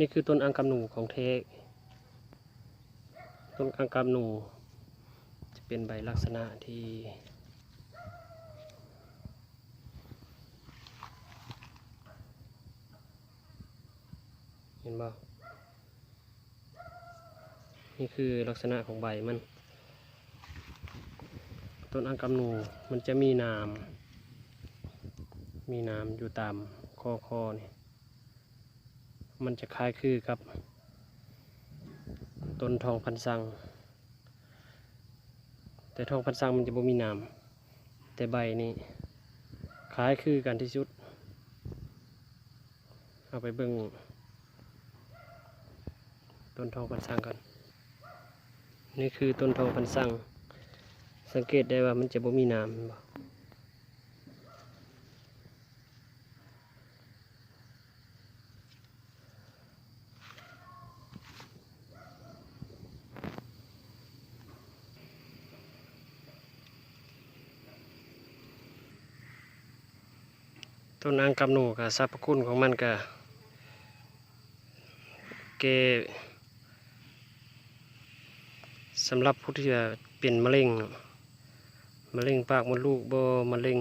ນີ້ຄືຕົ້ນອັງກັບໜູຂອງແທ້. ຕົ້ນອັງກັບໜູຈະເປັນໃບລັກສະນະທີ່ ເຫັນບໍ່? ນີ້ຄືລັກສະນະຂອງໃບມັນ. ຕົ້ນອັງກັບໜູມັນຈະມີໜາມ, ມີໜາມຢູ່ຕາມຂໍ້ຄໍນີ້. ມັນຈະຄ້າຍຄືກັບຕົ້ນທອງພັນສັງ, ແຕ່ທອງພັນສັງມັນຈະບໍ່ມີໜາມ, ແຕ່ໃບນີ້ຄ້າຍຄືກັນທີ່ສຸດ. ເຮົາໄປເບິ່ງຕົ້ນທອງພັນສັງກ່ອນ. ນີ້ຄືຕົ້ນທອງພັນສັງ, ສັງເກດໄດ້ວ່າມັນຈະບໍ່ມີໜາມ, ເຫັນບໍ່? ຕົ້ນອັງກັບໜູກະ ສັບພະຄຸນຂອງມັນກະແກ່ ສຳລັບຜູ້ທີ່ວ່າເປັນມະເຮັງເນາະ, ມະເຮັງປາກມົດລູກບໍ, ມະເຮັງ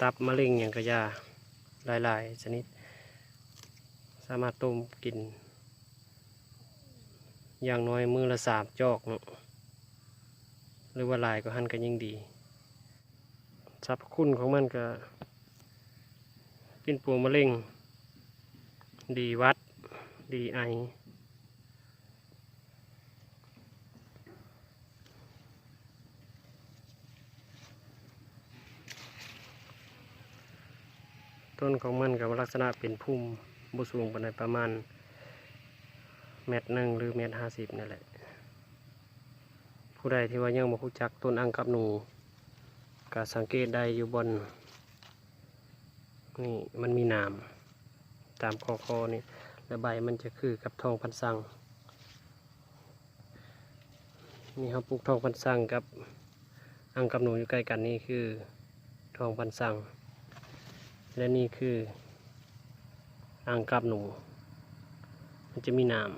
ຕັບ, ມະເຮັງຫຍັງກະຢ່າ, ຫຼາຍໆຊະນິດ ສາມາດຕົ້ມກິນ ຢ່າງໜ້ອຍມື້ລະສາມຈອກເນາະ ຫຼືວ່າຫຼາຍກວ່າຫັ້ນກະຍິ່ງດີ. ສັບພະຄຸນຂອງມັນກະປິ່ນປົວມະເຮັງ, ດີຫວັດ, ດີໄອ. ຕົ້ນຂອງມັນກະລັກສະນະເປັນພຸ່ມ, ບໍ່ສູງປານໃດ, ປະມານແມັດໜຶ່ງ ຫຼື ແມັດຫ້າສິບນີ້ແຫຼະ. ຜູ້ໃດທີ່ວ່າຍັງບໍ່ຮູ້ຈັກຕົ້ນອັງກັບໜູ ກະສັງເກດໄດ້ຢູ່ບ່ອນນີ້ ມັນມີໜາມຕາມຂໍ້ຄໍນີ້ ແລະ ໃບມັນຈະຄືກັບທອງພັນສັງ. ນີ້ເຮົາປູກທອງພັນສັງກັບອັງກັບໜູຢູ່ໃກ້ກັນ, ນີ້ຄືທອງພັນສັງ ແລະ ນີ້ຄື ອັງກັບໜູ ມັນຈະມີໜາມ.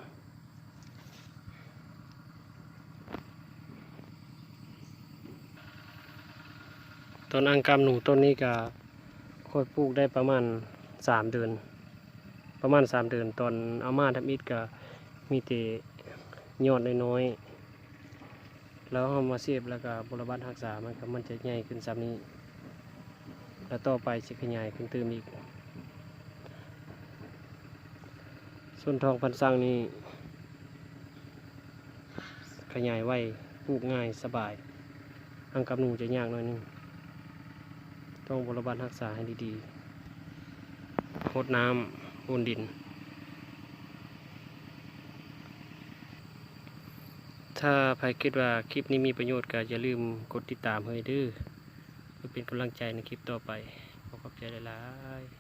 ຕົ້ນອັງກັບໜູຕົ້ນນີ້ກະຂ້ອຍປູກໄດ້ປະມານສາມເດືອນ, ປະມານສາມເດືອນ. ຕອນເອົາມາທຳອິດກະມີແຕ່ຍອດນ້ອຍໆ. ແລ້ວເຮົາມາເຊບ ແລ້ວກະບົວລະບັດຮັກສາ ມັນກະ ມັນຈະໃຫຍ່ຂຶ້ນສ່ຳນີ້ ແລ້ວຕໍ່ໄປຊິຂະຫຍາຍຂຶ້ນຕື່ມອີກ. ສ່ວນທອງພັນສັງນີ້ຂະຫຍາຍໄວ, ປູກງ່າຍ, ສະບາຍ. ອັງກັບໜູຈະຍາກໜ້ອຍໜຶ່ງ, ຕ້ອງບົວລະບັດຮັກສາໃຫ້ດີໆ, ຫົດນ້ຳ, ໂຫນດິນ. ຖ້າໃຜຄິດວ່າຄລິບນີ້ມີປະໂຫຍດ ກໍຢ່າລືມກົດຕິດຕາມໃຫ້ເດີ ເພື່ອເປັນກຳລັງໃຈໃນຄລິບຕໍ່ໄປ. ຂໍຂອບໃຈຫຼາຍໆ.